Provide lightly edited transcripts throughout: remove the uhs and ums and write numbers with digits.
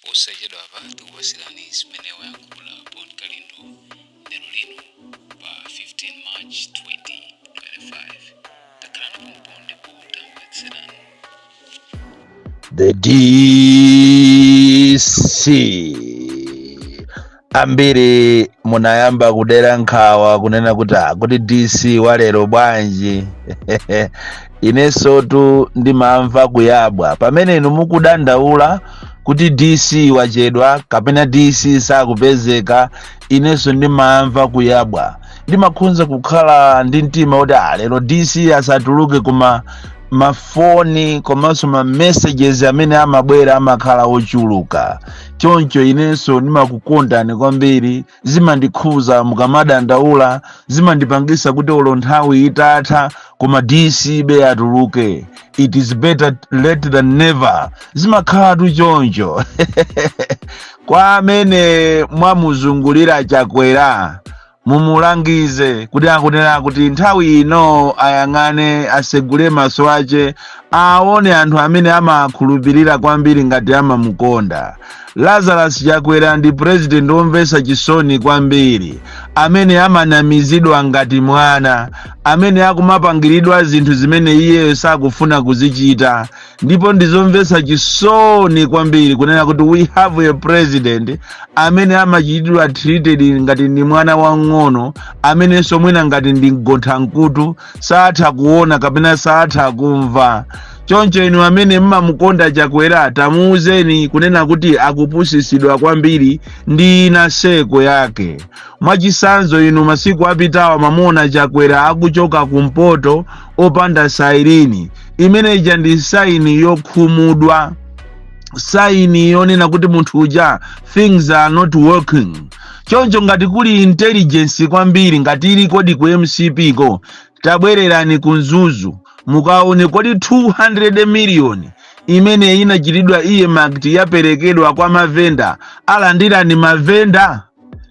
Posachedwapa tikupatsirani zimene wayankhula Bon Kalindo lero lino pa 15 March 2025. Takhalani pompo ndipo tamvetserani. The DC, ambiri munayamba kudera nkhawa kunena kuti "Ah, kuti DC walero bwanji?" Inensotu ndimamva kuyabwa pamene inu mukudandaula kuti DC wachedwa kapena DC sakupezeka. Inenso ndimamva kuyabwa, ndimakhunza kukhala ndi mtima kuti ah, lero DC asatuluke, koma mafoni komanso ma messages amene amabwera amakhala ochuluka. Choncho inenso ndimakukondani kwambiri, zimandikhuza mukamadandaula, zimandipangisa kuti olo nthawi itatha koma DC be atuluke. It is better late than never, zimakhalatu choncho. Kwa amene mwamuzungulira Chakwera, mumulangize kuti akunena kuti nthawi ino ayang'ane, asegule maso ache, aone anthu amene amakhulupirira kwambiri ngati amamukonda. Lazarus Chakwera ndi president womvetsa chisoni kwambiri, amene amanamizidwa ngati mwana, amene akumapangiridwa zinthu zimene iyeyo sakufuna kuzichita. Ndipo ndizomvetsa chisoni kwambiri kunena kuti we have a president amene amachitidwa treated ngati ndi mwana wang'ono, amenenso mwina ngati ndi mgonthamkutu, satha kuona kapena satha kumva. Choncho inu amene mmamukonda Chakwera, tamuuzeni kunena kuti akupusisidwa kwambiri ndi ina seko yake. Mwachisanzo, inu masiku apitawa mamuona Chakwera akuchoka kumpoto opanda siren. Imene ija ndi sign yokhumudwa, sign yonena kuti munthu uja, things are not working. Choncho ngati kuli intelligence kwambiri, ngati ili kodi ku MCP ko, tabwererani ku Mzuzu mukaone kodi 200 miliyoni imene inachitidwa earmarked yaperekedwa kwa mavenda, alandirani mavenda?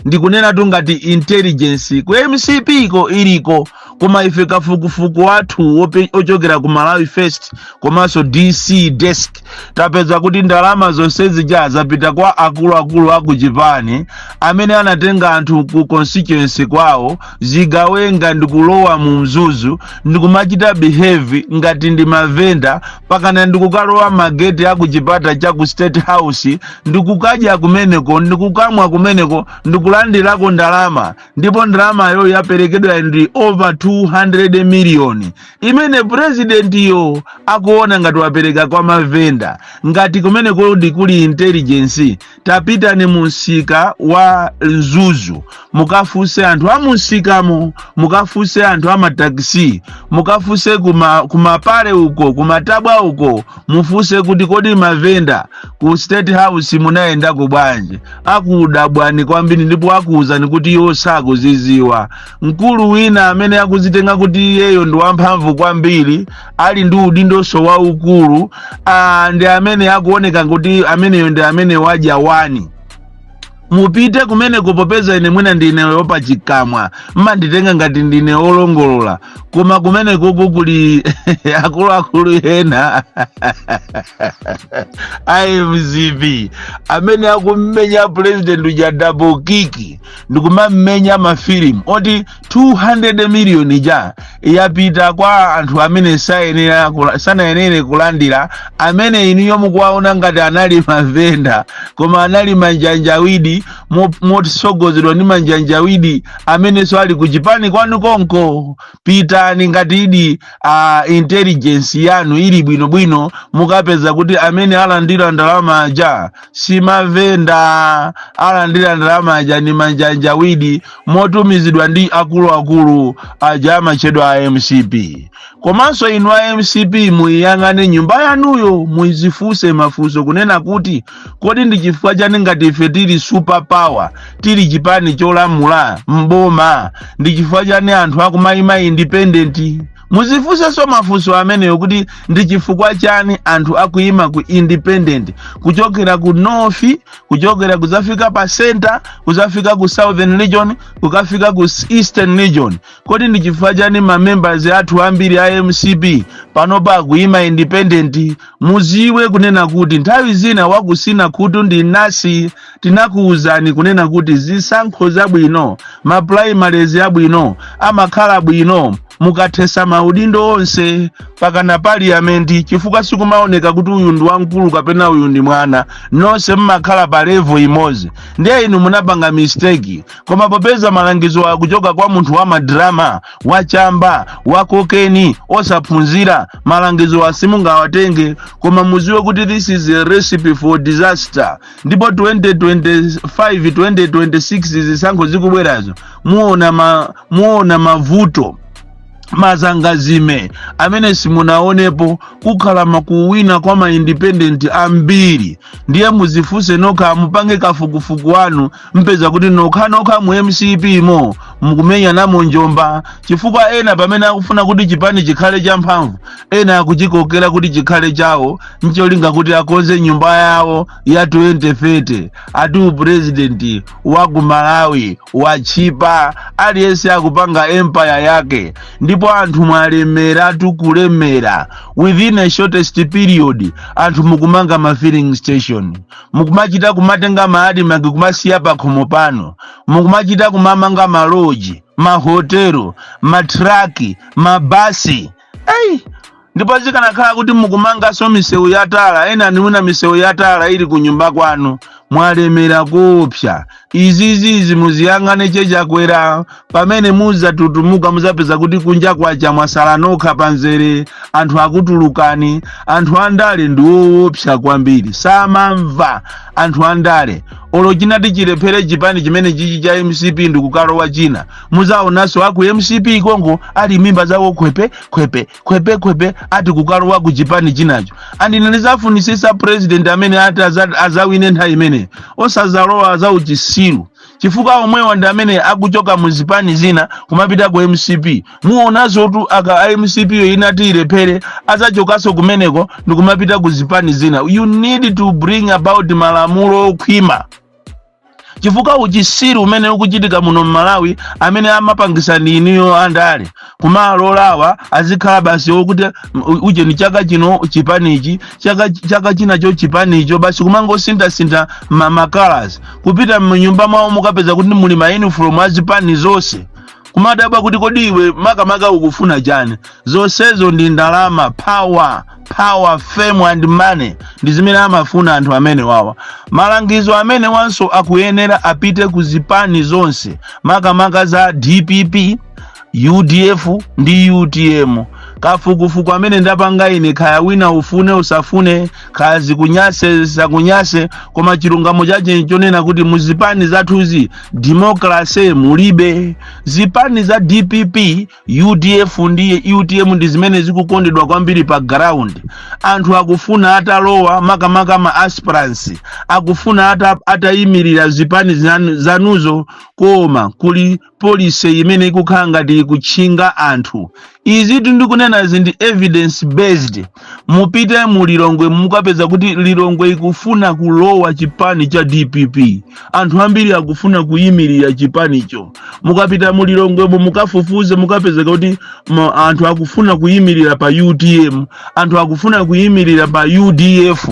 Ndikunena tu ngati intelligence ku MCP ko iliko. Koma ife kafukufuku wathu ochokera ku Malawi First komanso DC Desk, tapeza kuti ndalama zonse zija zapita kwa akuluakulu aku chipani amene anatenga anthu ku constituency kwawo, zigawenga, ndikulowa mu Mzuzu ndikumachita behave ngati ndi mavenda, pakana ndikukalowa mageti aku chipata cha ku State House, ndikukadya kumeneko, ndikukamwa kumeneko, ndikulandirako ndalama. Ndipo ndalamayo yaperekedwa ndi over 200 miliyoni imene presidentiyo akuona ngati wapereka kwa mavenda. Ngati kumeneko ndikuli intelligence, tapitani mu msika wa Mzuzu, mukafunse anthu a mumsikamo, mukafunse anthu amatakisi, mukafunse kumapale uko, kumatabwa uko, mufunse kuti kodi mavenda ku State House munayendako bwanji? Akudabwani kwambiri ndipo akuwuzani kuti iwo sakuziziwa. Mkulu wina amene akuzitenga kuti iyeyo ndi wamphamvu kwambiri, ali ndi udindonso waukulu, ndi amene akuoneka kuti ameneyo ndi amene wadya wani. Mupite kumeneko, popeza ine mwina ndine wopachikamwa, mmanditenga ngati ndine wolongolola, koma kumenekoko kuli akuluakulu ena a MCP amene akummenya president uja double kick, ndikumamenya mafilimu oti 200 miliyoni ja yapita kwa anthu amene sanayenere kulandira, amene inuyo mukuwaona ngati anali mavenda, koma anali manjanjawidi motsogozedwa ndi manjanjawidi amenenso ali kuchipani kwanu konko. Pitani, ngati idi intelligence yanu ili bwinobwino, mukapeza kuti amene alandira ndalama aja si mavenda, alandira ndalama aja ni manjanjawidi motumizidwa ndi akuluakulu aja amachedwa a MCP. Komanso inu a MCP, muyiyang'ane nyumba yanuyo, muzifunse mafunso kunena kuti kodi ndi chifukwa chani ngati ife tili super power, tili chipani cholamula mboma, ndi chifukwa chani anthu akumayima independent? Muzifunsenso mafunso ameneyo kuti ndi chifukwa chani anthu akuyima ku independent, kuchokera ku north, kuchokera kuzafika pa center, kuzafika ku Southern Region, kukafika ku Eastern Region. Kodi ndi chifukwa chani ma members athu ambiri a MCP panopa akuyima independent? Muziwe kunena kuti nthawi zina wakusina khutu ndi nasi. Tinakuwuzani kunena kuti zisankho zabwino, ma primaries abwino amakhala bwino mukathesa maudindo onse pakana parliament, chifukwa sikumaoneka kuti uyu ndi wamkulu kapena uyu ndi mwana, nonse mmakhala pa level imodzi. Ndiye inu munapanga mistake. Koma popeza malangizo akuchoka kwa munthu wa madrama, wachamba, wa cocaine, osaphunzira, malangizo asimungawatenge. Koma muziwe kuti this is a recipe for disaster. Ndipo 2025, 2026 zisankho zikubwerazo, muona mavuto mazangazime amene simunaonepo. Kukhala makuwina kwa ma independent ambiri. Ndiye muzifunse nokha, mupange kafukufuku wanu, mpeza kuti nokhanokha mu MCP mo mukumenya namo njomba, chifukwa ena pamene akufuna kuti chipani chikhale champhamvu, ena akuchikokera kuti chikhale chawo ncholinga kuti akonze nyumba yawo ya 2030. Ati upresident wa ku Malawi wachipa, aliyense akupanga empire yake. Ndipo anthu mwalemera, tukulemera within a shortest period. Anthu mukumanga ma filling station, mukumachita kumatenga ma ADMARC kumasiya pakhomo pano, mukumachita kumamanga maloji, mahotelo, matraki, mabasi. Ei, ndipo zikanakhala kuti mukumanganso misewu yatala, ena nimuna misewu yatala ili ku nyumba kwanu, mwalemera kopsa. Izizizi muziyang'ane chechakwera. Pamene muzatutumuka, muzapeza kuti kunja kwacha, mwasala nokha panzere, anthu akutulukani. Anthu andale ndi woopsa kwambiri, samamva anthu andale. Olo chinati chilephere chipani chimene chichi cha MCP ndikukalowa china, muzaonanso aku MCP kongo ali mimba zawo khwepe khwepe khwepe khwepe, ati kukalowa ku chipani chinacho. Andine ndizafunisisa president amene ati azawine nthawi imene osazalowa zauchisiru, chifukwa omwewa ndi amene akuchoka mu zipani zina kumapita ku MCP. Muonanso tu aka a MCP yo inati ilephere, azachokanso kumeneko ndikumapita ku zipani zina. You need to bring about malamulo okhwima, chifukwa uchisiru umene ukuchitika muno mMalawi, amene amapangisa ndi iniyo andale, kumalolawa azikhala basi wokuti uje ni chaka chino chipanichi, chaka chinacho chipanicho, basi kumangosinthasintha ma colors. Kupita mnyumba mwawo mukapeza kuti muli ma uniform azipani zonse, kumadabwa kuti kodi iwe makamaka ukufuna chani? Zonsezo ndi ndalama, power, power, fame and money ndi zimene amafuna anthu amene wawa. Malangizo amene wanso akuyenera apite ku zipani zonse, makamaka za DPP, UDF ndi UTM. Kafukufuku amene ndapanga ine, khaya wina ufune usafune, khaya zikunyase zakunyase, koma chilungamo chache chonena kuti muzipani zathuzi democracy mulibe. Zipani za DPP, UDF ndi UTM ndi zimene zikukondedwa kwambiri pa ground. Anthu akufuna atalowa, makamaka ma aspirants akufuna atayimirira zipani zanuzo, koma kuli policy imene ikukhala ngati ikutchinga anthu. Izi ndikunena ndi evidence based. Mupite mu Lilongwe, mukapeza kuti Lilongwe ikufuna kulowa chipani cha DPP, anthu ambiri akufuna kuyimirira chipanicho. Mukapita mu Lilongwemo mukafufuze, mukapezeka kuti anthu akufuna kuyimirira pa UTM, anthu akufuna kuyimirira pa UDF.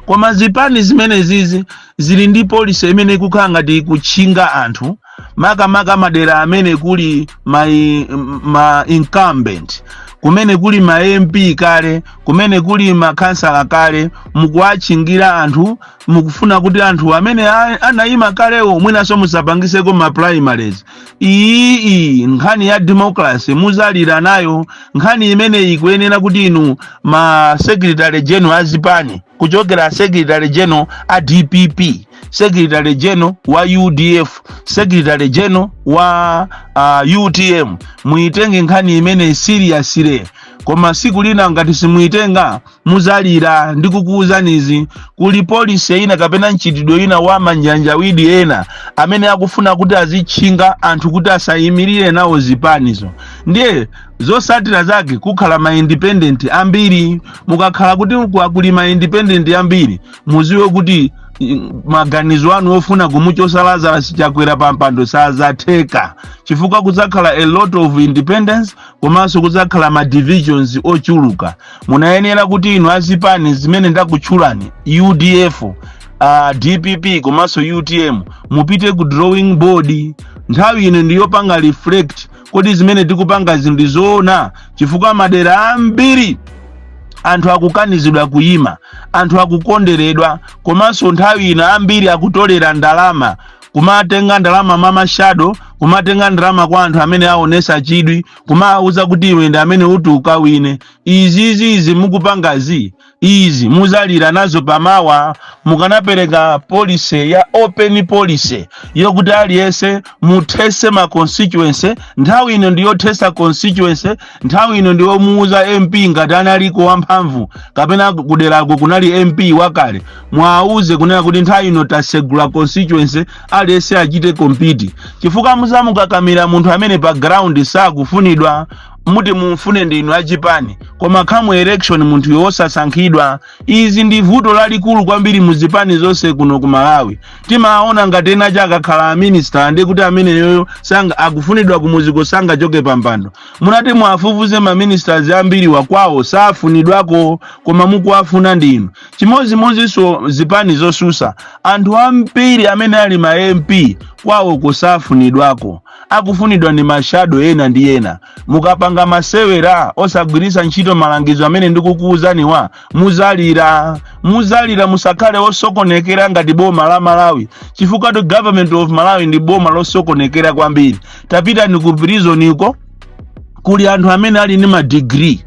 Koma zipani zimene zizi zili ndi policy imene ikukhala ngati ikutchinga anthu, makamaka madera amene kuli ma incumbent, kumene kuli ma MP kale, kumene kuli makhansala kale. Mukuwatchingira anthu, mukufuna kuti anthu amene anayima kalewo mwinanso musapangiseko ma primaries. Iyi nkhani ya democracy muzalira nayo. Nkhani imene ikuyenera kuti inu ma secretary general azipani, kuchokera secretary general a DPP, secretary general wa UDF, secretary general wa UTM, muitenge nkhani imene seriously. Koma siku lina ngati simuitenga, muzalira. Ndikukuwuzanizi, kuli policy ina kapena mchitidwe ina wa manjanjawidi ena amene akufuna kuti azitchinga anthu kuti asayimirire nawo zipanizo. Ndiye zosatira zake kukhala ma independent ambiri. Mukakhala kuti kuli ma independent ambiri, muziwe kuti maganizo anu ofuna kumuchosa Lazarus Chakwera pa mpando sazatheka, chifukwa kudzakhala a lot of independence, komanso kudzakhala ma divisions ochuluka. Munayenera kuti inu azipani zimene ndakutchulani, UDF, DPP komanso UTM, mupite ku drawing board. Nthawi ino ndiyopanga reflect: kodi zimene tikupanga ndi zoona? Chifukwa madera ambiri anthu akukanizidwa kuyima, anthu akukonderedwa, komanso nthawi ino ambiri akutolera ndalama, kumatenga ndalama mama shadow, kumatenga ndalama kwa anthu amene aonesa chidwi, kumawuza kuti iwe ndi amene uti ukawine. Izizi, izi mukupangazi, izi muzalira nazo pamawa. Mukanapereka policy ya open policy yokuti aliyense muthese ma constituency. Nthawi ino ndiyothesa constituency. Nthawi ino ndiyomuuza MP ngati analiko wamphamvu kapena kuderako kunali MP wakale, mwauze kunena kuti nthawi ino tasegula constituency, aliyense achite compete, chifukwa muzamukakamira munthu amene pa ground sakufunidwa. Muti mumfune ndinu achipani, koma come election munthu wosasankhidwa. Izi ndi vuto lalikulu kwambiri muzipani zonse kuno ku Malawi. Timaona ngati ena chakakhala minister ndi kuti ameneyoyo sanga akufunidwa kumuziko, sangachoke pampando. Munati mwafufuze, ma ministers ambiri wakwawo safunidwako, koma mukuwafuna ndinu. Chimodzimodzinso zipani zosusa, anthu ambiri amene ali ma MP kwawo kusafunidwako, akufunidwa ndi ma shadow ena ndi ena. Mukapanga masewera osagwiritsa ntchito malangizo amene ndikukuwuzaniwa, muzalira, muzalira. Musakhale osokonekera ngati boma la Malawi, chifukwa the government of Malawi ndi boma losokonekera kwambiri. Tapitani ku prison iko, kuli anthu amene ali ndi ma degree,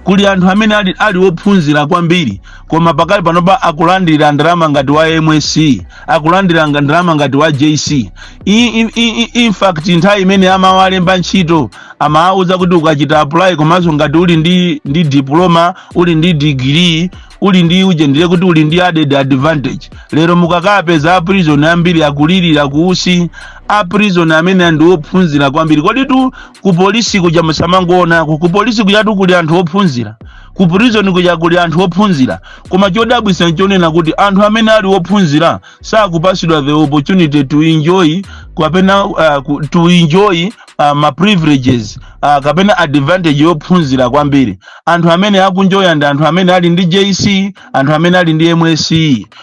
kuli anthu amene ali ophunzira kwambiri, koma pakali panopa akulandira ndalama ngati wa MSc, akulandira ndalama ngati wa JC. In fact, nthawi imene amawalemba ntchito amawauza kuti ukachita apply, komanso ngati uli ndi diploma, uli ndi degree, uli ndi uje, ndiye kuti uli ndi added advantage. Lero mukakapeza a prison ambiri akulirira kuusi, a prison amene ndi ophunzira kwambiri. Kodi tu ku polisi kuja musamangoonako, ku polisi kujatu kuli anthu ophunzira, ku prison kuja kuli anthu ophunzira, koma chodabwitsa nchonena kuti anthu amene ali ophunzira sakupasidwa the opportunity to enjoy kapena to enjoy ma privileges kapena advantage yophunzira kwambiri. Anthu amene akunjoya ndi anthu amene ali ndi JC, anthu amene ali ndi MSc,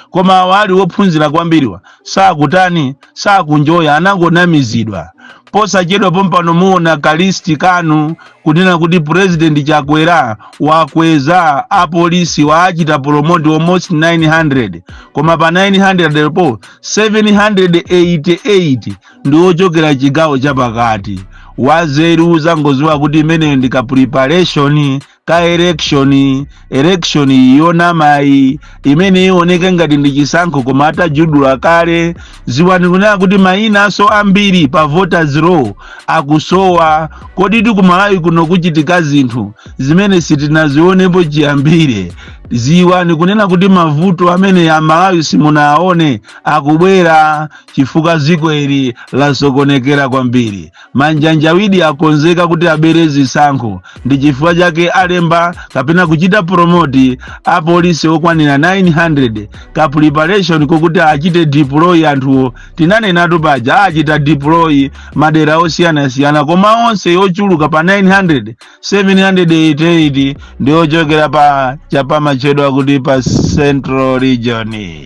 koma awa ali ophunzira kwambiriwa sakutani? Sakunjoya, anangonamizidwa. Posachedwa pompano muona ka list kanu kunena kuti President Chakwera wakweza apolisi, waachita promote almost 900, koma pa 900 po 788 ndi ochokera chigawo chapakati. Wazeru zangoziwa kuti imeneyo ndi ka preparation ka election, election yonamayi imene ioneke ngati ndi chisankho, koma atajudula kale. Ziwani kunena kuti mayina ambiri pa voters roll akusowa. Kodi tikumalawi kuno kuchitika zinthu zimene sitinazionepo chiyambire. Ziwani kunena kuti mavuto amene Amalawi simunaone akubwera, chifukwa dziko ili lasokonekera kwambiri. Manjanjawidi akonzeka kuti abere zisankho, ndi chifukwa chake alemba kapena kuchita promote apolisi okwanira 900, ka preparation kokuti achite deploy anthuwo. Tinanenatu paja, achita deploy madera osiyanasiyana, koma onse ochuluka pa 900, 788 ndi ochokera pa chapamachedwa kuti pa Central Region.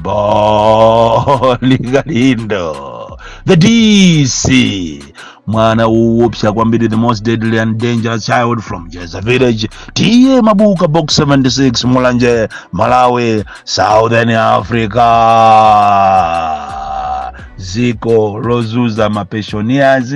Bon Kalindo, the DC, mwana woopsa kwambiri, the most deadly and dangerous child from Jeza Village, T/A Mabuka, Box 76, Mulanje, Malawi, Southern Africa. Ziko lozuza ma pensioners,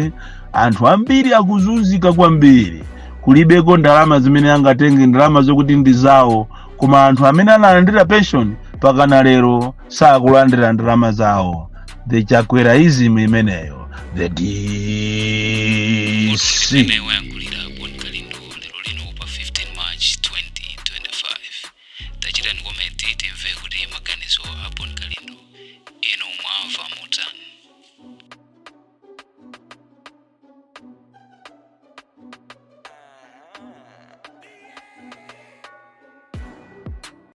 anthu ambiri akuzunzika kwambiri, kulibeko ndalama zimene angatenge, ndalama zokuti ndi zawo, koma anthu amene analandira pension pakana lero sakulandira ndalama zawo. The Chakweraism imeneyo, the DC. Imeneyo.